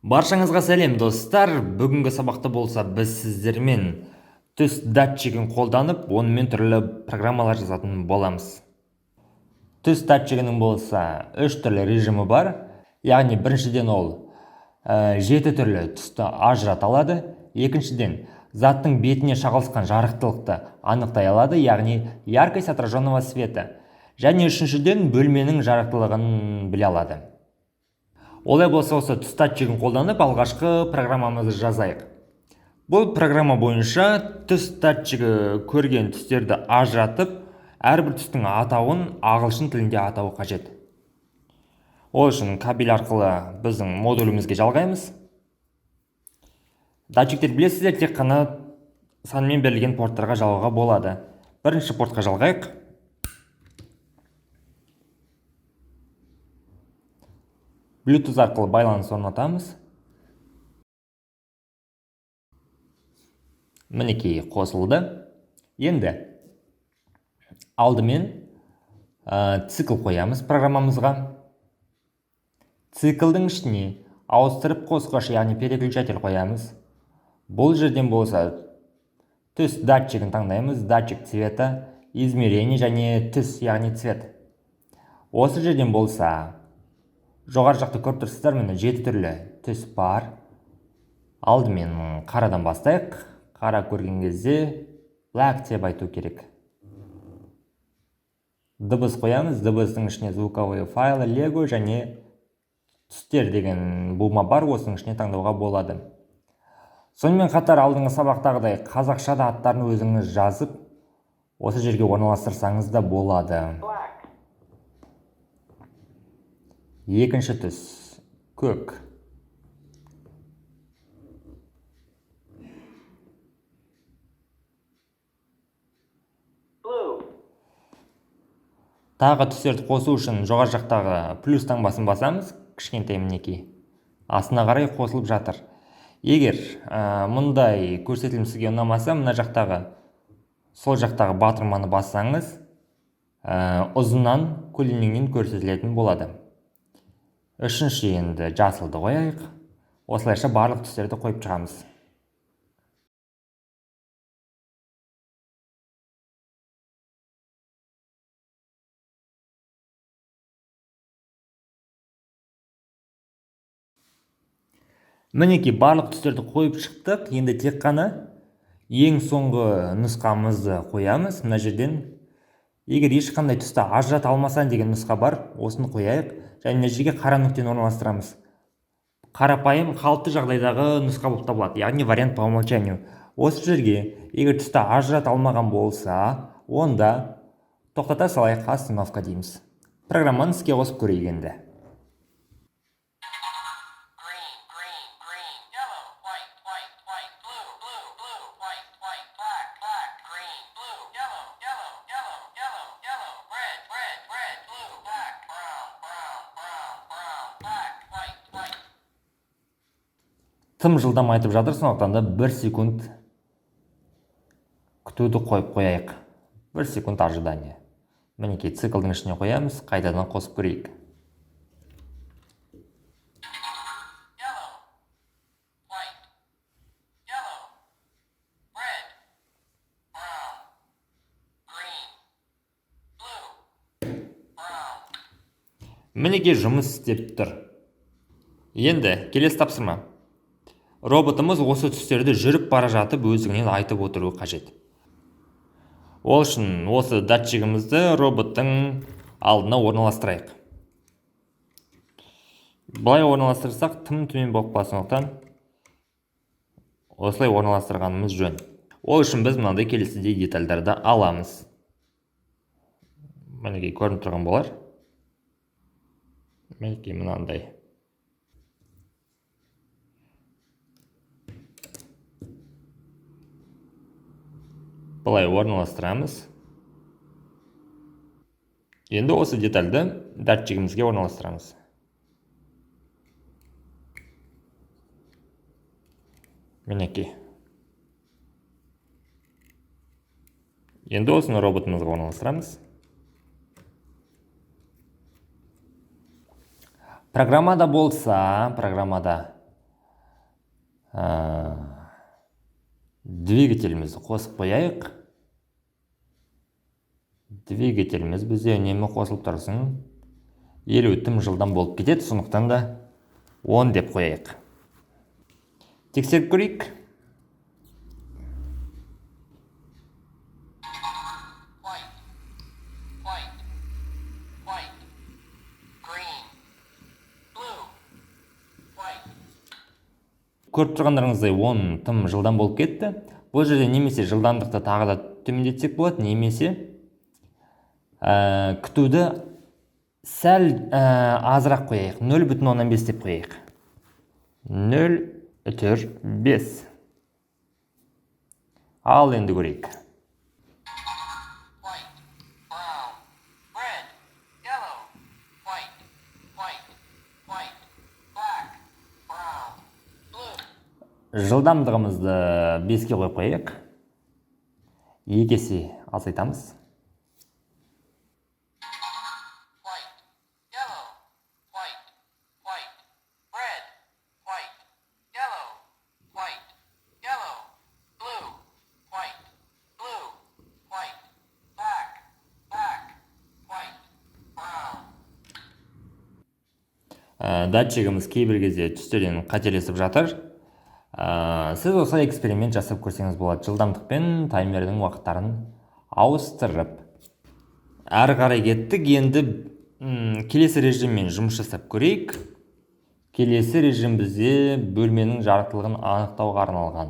Баршаңызға сәлем, достар! Бүгінгі сабақта болса біз сіздермен түс датчигін қолданып, онымен түрлі программалар жазатын боламыз. Түс датчигінің болса үш түрлі режимі бар. Яғни біріншіден ол 7 түрлі түсті ажырата алады. Екіншіден, заттың бетіне шағылысқан жарықтылықты анықтай алады, яғни яркость отраженного света. Және үшіншіден, бөлменің жарықтылығын біле алады. Олай болса, осы түс датчигін қолданып, алғашқы программамызды жазайық. Бұл программа бойынша түс датчигі көрген түстерді ажыратып, әрбір түстің атауын ағылшын тілінде атауы қажет. Ол үшін кабель арқылы біздің модулімізге жалғаймыз. Датчиктер, білесіздер, тек қана санмен берілген порттарға жалғауға болады. Бірінші портқа жалғайық. Bluetooth арқылы байланыс орнатамыз. Мінекей, қосылды. Енді алдымен цикл қоямыз программамызға. Циклдің ішіне ауыстырып қосқыш, яғни переключатель қоямыз. Бұл жерден болса түс датчигін таңдаймыз, датчик цвета, измерение және түс, яғни цвет. Осы жерден болса жоғары жақта көріп тұрсыздар, міне 7 түрлі түс бар. Алдымен қарадан бастайық. Қара көрген кезде black деп айту керек. Дыбыс қоямыз. Дыбыстың ішіне звуковые файлы, Lego және түстер деген бума бар, осының ішіне таңдауға болады. Сонымен қатар алдыңғы сабақтағыдай қазақша да аттарын өзіңіз жазып, осы жерге орналастырсаңыз да болады. Екінші түс көк. Тағы түстерді қосу үшін жоғары жақтағы плюс таңбасын басамыз, кішкентай мінекей. Астына қарай қосылып жатыр. Егер мұндай көрсетілім сізге ұнамаса, мына жақтағы сол жақтағы батырманы бассаңыз, ұзыннан көлденеңнен көрсетілетін болады. Үшінші енді жасылды қояйық. Осылайша барлық түстерді қойып шығамыз. Мінекей, барлық түстерді қойып шықтық. Енді тек қана ең соңғы нұсқамызды қоямыз. Мына жерден егер ешқандай түсті ажырата алмасаң деген нұсқа бар, осыны қояйық. Және мына жерге қара нүктені орналастырамыз. Қарапайым қалыпты жағдайдағы нұсқа болып табылады, яғни вариант по умолчанию. Осы жерге егер түсті ажырата алмаған болса, онда тоқтата салайық, остановка дейміз. Программаны іске қосып көрейік енді. Тым жылдам айтып жатыр, сондықтан да 1 секунд күтуді қойып қояйық. 1 секунд ожидание. Мінекей, циклдың ішіне қоямыз, қайтадан қосып көрейік. Мінекей, жұмыс істеп тұр. Енді келесі тапсырма. Роботымыз осы түстерді жүріп бара жатып өздігінен айтып отыруы қажет. Ол үшін осы датчигімізді роботтың алдына орналастырайық. Былай орналастырсақ тым төмен болып қалады, сондықтан осылай орналастырғанымыз жөн. Ол үшін біз мынандай келесідей детальдарды аламыз. Мінекей, көрініп тұрған болар. Мінекей, мынандай. Былай орналастырамыз. Енді осы детальді датчигімізге орналастырамыз. Мінекей. Енді осыны роботымызға орналастырамыз. Программада болса, программада Двигателімізді қосып қояйық. Двигателіміз бізде үнемі қосылып тұрсын. 50 тым жылдам болып кетеді, сондықтан да 10 деп қояйық. Тексеріп көрейік. White, white, white, green, blue, white. Көріп тұрғандарыңыздай 10 тым жылдам болып кетті. Бұл жерде немесе жылдамдықты тағы да төмендетсек болады, немесе күтуді сәл азырақ қояйық. 0,5 деп қояйық. 0,5. Ал енді көрейік. White, brown, red, yellow, white, white, white, black, brown, blue. Жылдамдығымызды 5-ке қойып қояйық. 2 есе азайтамыз. White, yellow, white, white, red, white, yellow, white, yellow, blue, white, blue, white, black, black, white, brown. Датчигіміз кейбір кезде түстерден қателесіп жатыр. Сіз осылай эксперимент жасап көрсеңіз болады. Жылдамдықпен таймердің уақыттарын ауыстырып. Әрі қарай кеттік. Енді келесі режиммен жұмыс жасап көрейік. Келесі режим бізде бөлменің жарықтылығын анықтауға арналған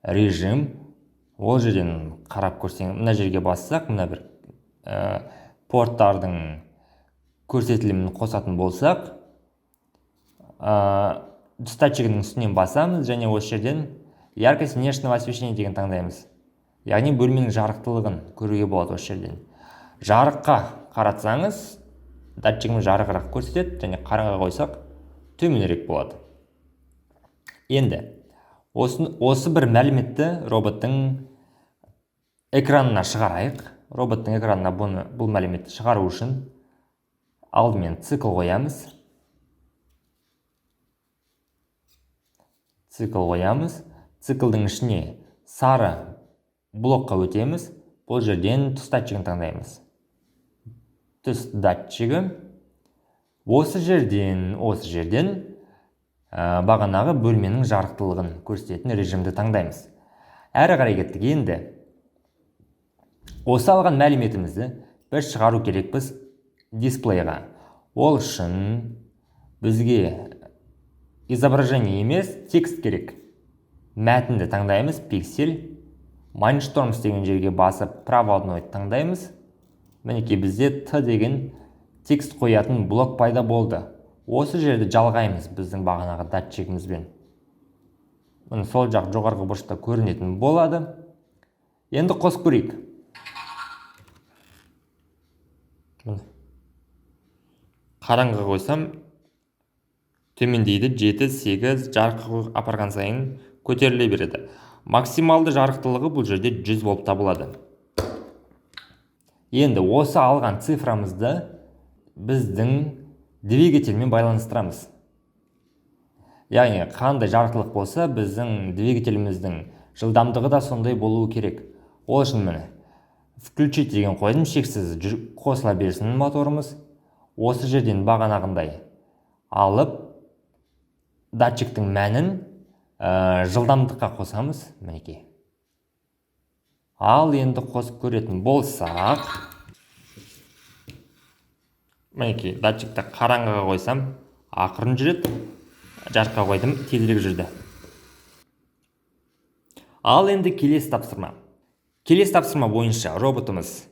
режим. Ол жерден қарап көрсең, мына жерге бассақ, мына бір порттардың көрсетілімін қосатын болсақ, түс датчигінің үстінен басамыз және осы жерден яркость внешнего освещения деген таңдаймыз. Яғни бөлменің жарықтылығын көруге болады осы жерден. Жарыққа қаратсаңыз, датчигіміз жарығырақ көрсетеді және қараңғыға қойсақ төменірек болады. Енді осы бір мәліметті роботтың экранына шығарайық. Роботтың экранына бұл мәліметті шығару үшін алдымен цикл қоямыз. Цикл қоямыз. Циклдың ішіне сары блокқа өтеміз. Бұл жерден түс датчигін таңдаймыз. Түс датчигі. Осы жерден бағанағы бөлменің жарықтылығын көрсететін режимді таңдаймыз. Әрі қарай кеттік. Енді осы алған мәліметімізді біз шығару керекпіз дисплейға. Ол үшін бізге изображение емес, текст керек. Мәтінді таңдаймыз, пиксель. Mindstorms деген жерге басып, проводной таңдаймыз. Мінекей бізде Т деген текст қоятын блок пайда болды. Осы жерді жалғаймыз біздің бағанағы датчигімізбен. Міне сол жақ жоғарғы бұрышта көрінетін болады. Енді қосып көрейік. Міне. Қараңғы қойсам төмендейді, 7, 8, жарыққа апарған сайын көтеріле береді. Максималды жарықтылығы бұл жерде 100 болып табылады. Енді осы алған цифрамызды біздің двигательмен байланыстырамыз. Яғни қандай жарықтылық болса, біздің двигателіміздің жылдамдығы да сондай болуы керек. Ол үшін міне включить деген қойдым, шексіз қосыла берсін моторымыз. Осы жерден бағанағындай алып датчиктің мәнін жылдамдыққа қосамыз. Мінекей. Ал енді қосып көретін болсақ, мінекей датчикті қараңғыға қойсам ақырын жүреді, жарыққа қойдым тезірек жүрді. Ал енді келесі тапсырма. Келесі тапсырма бойынша роботымыз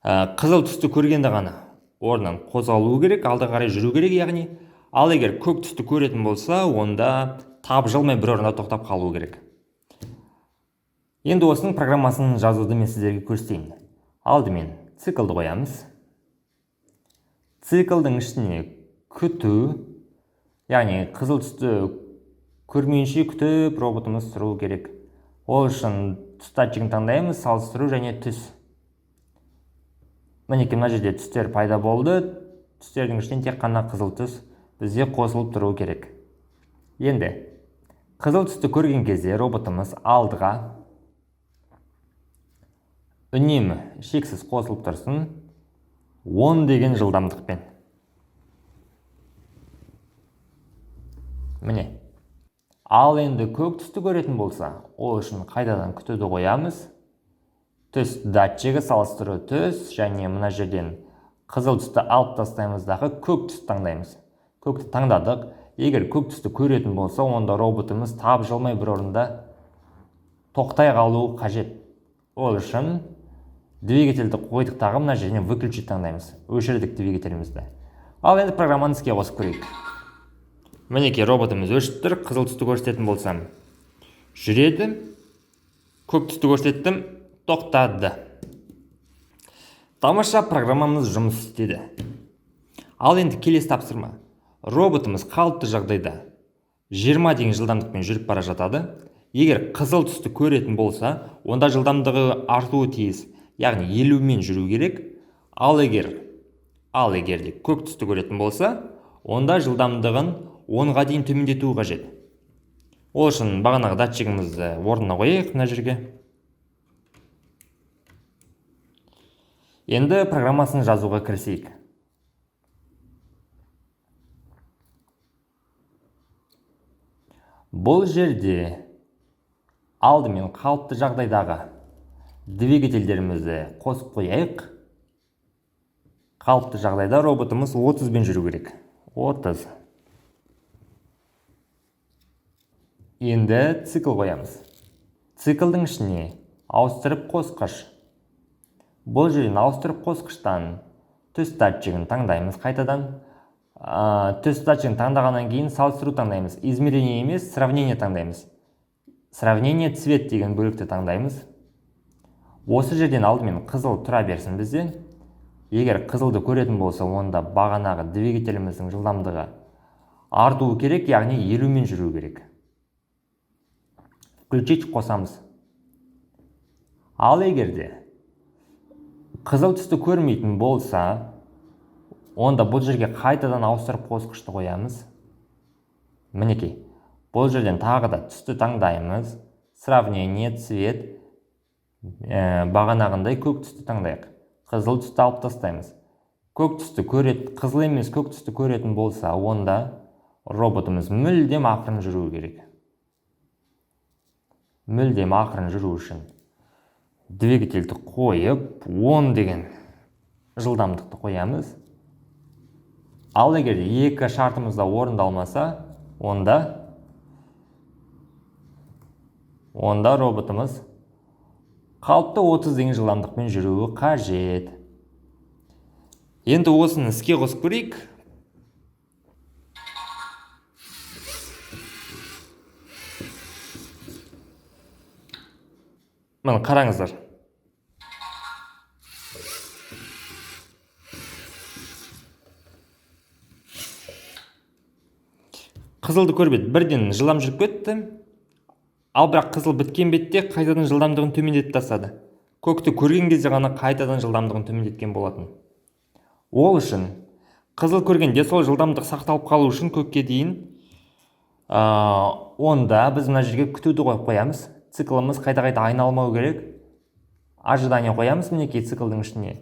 қызыл түсті көргенде ғана орнынан қозғалуы керек, алға қарай жүру керек, яғни. Ал егер көк түсті көретін болса, онда тапжылмай бір орында тоқтап қалуы керек. Енді осының программасын жазуды мен сіздерге көрсетейін. Алдымен циклді қоямыз. Циклдің ішіне күту, яғни қызыл түсті көрмейінше күтіп роботымыз тұру керек. Ол үшін түс датчигін таңдаймыз, салыстыру және түс. Мінекей мына жерде түстер пайда болды. Түстердің ішінен тек қана қызыл түс бізде қосылып тұруы керек. Енді Қызыл түсті көрген кезде роботымыз алдыға үнемі шексіз қосылып тұрсын 10 деген жылдамдықпен. Міне. Ал енді көк түсті көретін болса, ол үшін қайтадан күтуді қоямыз. Түс датчигі, салыстыру түс, және мына жерден қызыл түсті алып тастаймыз дағы көк түсті таңдаймыз. Көкті таңдадық. Егер көк түсті көретін болса, онда роботымыз тапжылмай бір орында тоқтай қалуы қажет. Ол үшін двигательді қойдық тағы мына жерден выключить таңдаймыз. Өшірдік двигателімізді. Ал енді программаны іске қосып көрейік. Мінекей, роботымыз өшіп тұр. Қызыл түсті көрсететін болсам жүреді. Көк түсті көрсеттім, тоқтады. Тамаша, программамыз жұмыс істеді. Ал енді келесі тапсырма. Роботымыз қалыпты жағдайда 20 деген жылдамдықпен жүріп бара жатады. Егер қызыл түсті көретін болса, онда жылдамдығы артуы тиіс. Яғни 50-мен жүру керек. Ал егер де көк түсті көретін болса, онда жылдамдығын 10-ға дейін төмендетуі қажет. Ол үшін бағанағы датчигімізді орнына қояйық мына жерге. Енді программасын жазуға кірісейік. Бұл жерде алдымен қалыпты жағдайдағы двигательдерімізді қосып қояйық. Қалыпты жағдайда роботымыз 30-бен жүру керек. 30. Енді цикл қоямыз. Циклдың ішіне ауыстырып қосқыш. Бұл жерден ауыстырып қосқыштан түс датчигін таңдаймыз қайтадан. Түс датчигін таңдағаннан кейін салыстыру таңдаймыз. Измерение емес, сравнение таңдаймыз. Сравнение цвет деген бөлікті таңдаймыз. Осы жерден алдымен қызыл тұра берсін бізде. Егер қызылды көретін болса, онда бағанағы двигателіміздің жылдамдығы артуы керек, яғни 50-мен жүру керек. Включить қосамыз. Ал егер де қызыл түсті көрмейтін болса, онда бұл жерге қайтадан ауыстырып қосқышты қоямыз. Мінекей, бұл жерден тағы да түсті таңдаймыз. Сравнение цвет, бағанағындай көк түсті таңдайық. Қызыл түсті алып тастаймыз. Көк түсті көрет, қызыл емес көк түсті көретін болса, онда роботымыз мүлдем ақырын жүруі керек. Мүлдем ақырын жүру үшін двигательді қойып, 10 деген жылдамдықты қоямыз. Ал егер екі шартымыз да орындалмаса, онда роботымыз қалыпты 30 деген жылдамдықпен жүруі қажет. Енді осыны іске қосып көрейік. Міне қараңыздар. Қызылды көріп еді, бірден жылдам жүріп кетті. Ал бірақ қызыл біткен бетте қайтадан жылдамдығын төмендетіп тастады. Көкті көрген кезде ғана қайтадан жылдамдығын төмендеткен болатын. Ол үшін қызыл көргенде сол жылдамдық сақталып қалу үшін көкке дейін, онда біз мына жерге күтуді қойып қоямыз. Циклымыз қайта-қайта айналмау керек. Ожидание қоямыз мінекей циклдың ішіне.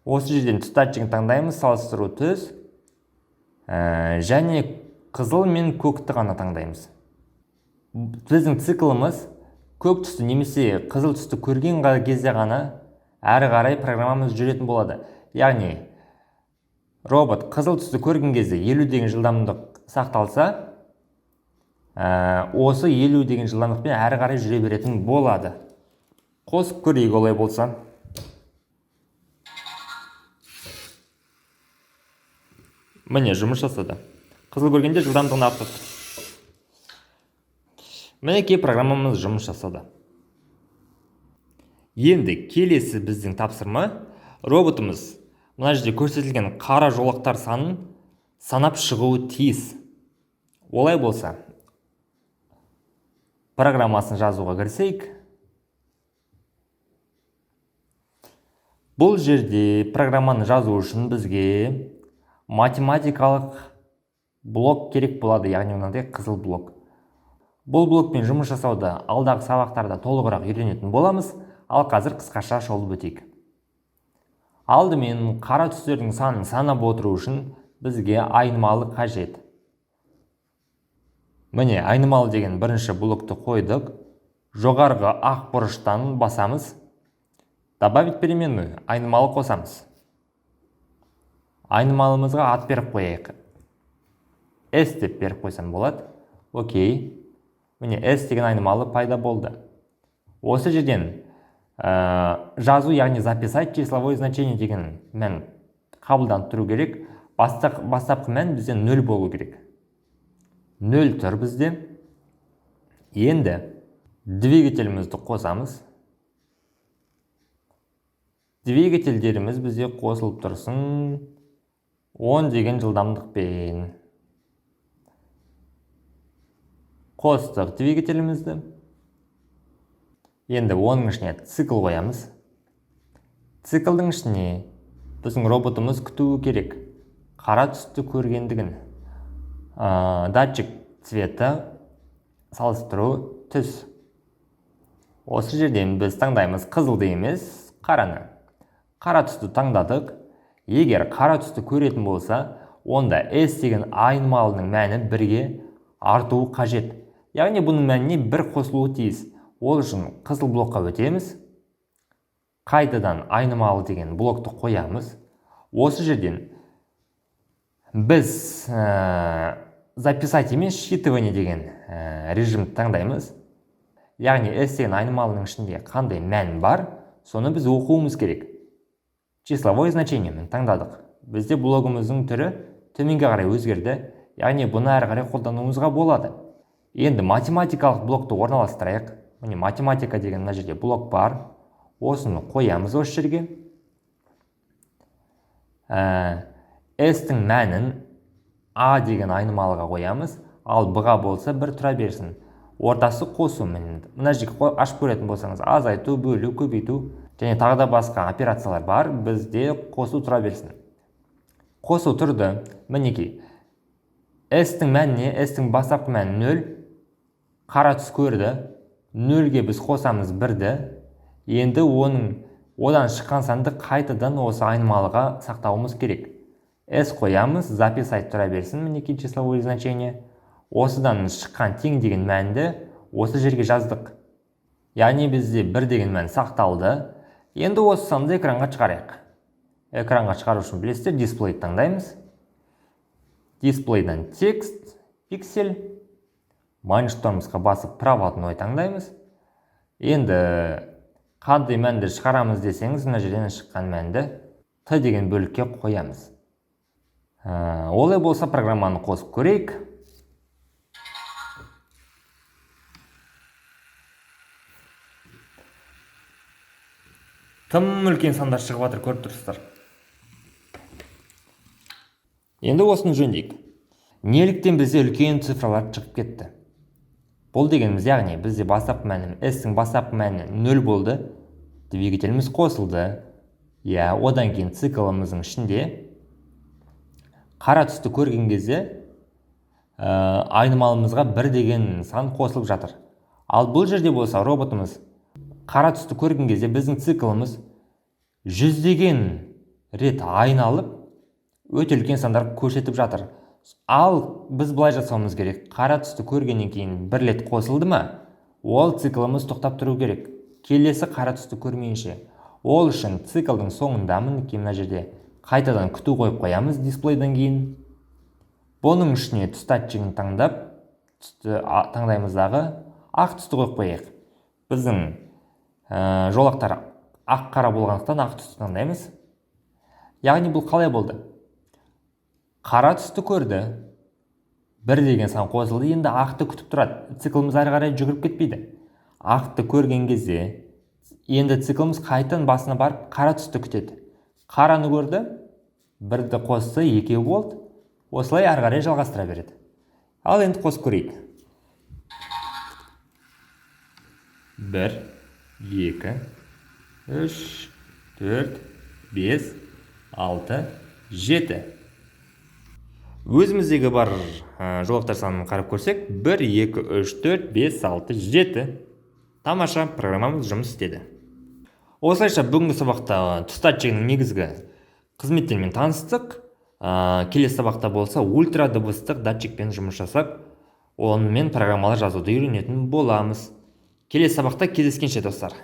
Осы жерден түс датчигін таңдаймыз, салыстыру түс. Және қызыл мен көкті ғана таңдаймыз. Біздің циклымыз көк түсті немесе қызыл түсті көрген кезде ғана әрі қарай программамыз жүретін болады. Яғни робот қызыл түсті көрген кезде 50 деген жылдамдық сақталса, осы 50 деген жылдамдықпен әрі қарай жүре беретін болады. Қосып көрейік олай болса. Міне жұмыс жасады. Қызыл көргенде жылдамдығын арттырды. Мінекей программамыз жұмыс жасады. Енді келесі біздің тапсырма, роботымыз мына жерде көрсетілген қара жолақтар санын санап шығуы тиіс. Олай болса, программасын жазуға кірісейік. Бұл жерде программаны жазу үшін бізге математикалық блок керек болады, яғни мынандай қызыл блок. Бұл блокпен жұмыс жасауды алдағы сабақтарда толығырақ үйренетін боламыз, ал қазір қысқаша шолып өтейік. Алдымен қара түстердің санын санап отыру үшін бізге айнымалы қажет. Міне, айнымалы деген бірінші блокты қойдық. Жоғарғы ақ бұрыштан басамыз. Добавить переменную, айнымалы қосамыз. Айнымалымызға ат беріп қояйық. S деп беріп қойсам болады. Окей. Міне, S деген айнымалы пайда болды. Осы жерден жазу, яғни записать числовое значение деген мән қабылданып тұру керек. Бастапқы мән бізде 0 болу керек. 0 тұр бізде. Енді двигателімізді қосамыз. Двигательдеріміз бізде қосылып тұрсын 10 деген жылдамдықпен. Қостық двигателімізді. Енді оның ішіне цикл қоямыз. Циклдың ішіне біздің роботымыз күтуі керек қара түсті көргендігін. Датчик цвета, салыстыру түс. Осы жерден біз таңдаймыз қызылды емес, қараны. Қара түсті таңдадық. Егер қара түсті көретін болса, онда S деген айнымалының мәні бірге артуы қажет. Яғни бұның мәніне бір қосылуы тиіс. Ол үшін қызыл блокқа өтеміз. Қайтадан айнымалы деген блокты қоямыз. Осы жерден біз записать емес, считывание деген режимді таңдаймыз. Яғни S деген айнымалының ішінде қандай мән бар, соны біз оқуымыз керек. Числовое значение мен таңдадық. Бізде блогымыздың түрі төменге қарай өзгерді. Яғни бұны әрі қарай қолдануымызға болады. Енді математикалық блокты орналастырайық. Міне, математика деген мына жерде блок бар. Осыны қоямыз осы жерге. S-тің мәнін А деген айнымалыға қоямыз, ал B-ға болса бір тұра берсін. Ортасы қосу. Мына жерге ашып көретін болсаңыз, азайту, бөлу, көбейту және тағы да басқа операциялар бар. Бізде қосу тұра берсін. Қосу тұрды. Мінекей, S-тің мәніне, S-тің бастапқы мәні 0. Қара түс көрді. 0-ге біз қосамыз 1-ді. Енді одан шыққан санды қайтадан осы айнымалыға сақтауымыз керек. S қоямыз, записать тұра берсін, мінекей числовое значение. Осыдан шыққан тең деген мәнді осы жерге жаздық. Яғни бізде 1 деген мән сақталды. Енді осы санды экранға шығарайық. Экранға шығару үшін білесіздер, дисплей таңдаймыз. Дисплейден текст, пиксель, мониторымызға басып проводной таңдаймыз. Енді қандай мәнді шығарамыз десеңіз, мына жерден шыққан мәнді Т деген бөлікке қоямыз. Олай болса программаны қосып көрейік. Тым үлкен сандар шығып жатыр, көріп тұрсыздар. Енді осыны жөндейік. Неліктен бізде үлкен цифралар шығып кетті? Бұл дегеніміз, яғни бізде бастапқы мәні, S-тің бастапқы мәні 0 болды, двигателіміз қосылды. Иә, одан кейін циклымыздың ішінде қара түсті көрген кезде, айнымалымызға 1 деген сан қосылып жатыр. Ал бұл жерде болса роботымыз қара түсті көрген кезде біздің циклымыз жүздеген рет айналып өте үлкен сандар көрсетіп жатыр. Ал біз былай жасауымыз керек. Қара түсті көргеннен кейін бір рет қосылды ма, ол циклымыз тоқтап тұру керек. Келесі қара түсті көрмейінше. Ол үшін циклдың соңында мінекей мына жерде қайтадан күту қойып қоямыз дисплейден кейін. Бұның ішіне түс датчигін таңдап, түсті таңдаймыз дағы, ақ түсті қойып қояйық. Біздің жолақтар ақ қара болғандықтан ақ түсті таңдаймыз. Яғни бұл қалай болды? Қара түсті көрді, 1 деген сан қосылды, енді ақты күтіп тұрады. Циклымыз әрі қарай жүгіріп кетпейді. Ақты көрген кезде енді циклымыз қайтадан басына барып қара түсті күтеді. Қараны көрді, 1-ді қосты, 2 болды. Осылай әрі қарай жалғастыра береді. Ал енді қосып көрейік. 1, 2, 3, 4, 5, 6, 7. Өзіміздегі бар жолақтар санын қарап көрсек: 1, 2, 3, 4, 5, 6, 7. Тамаша, программамыз жұмыс істеді. Осылайша, бүгінгі сабақта түс датчигінің негізгі қызметтерімен таныстық. Келесі сабақта болса, ультрадыбыстық датчикпен жұмыс жасап, онымен программалар жазуды үйренетін боламыз. Келесі сабақта кездескенше, достар!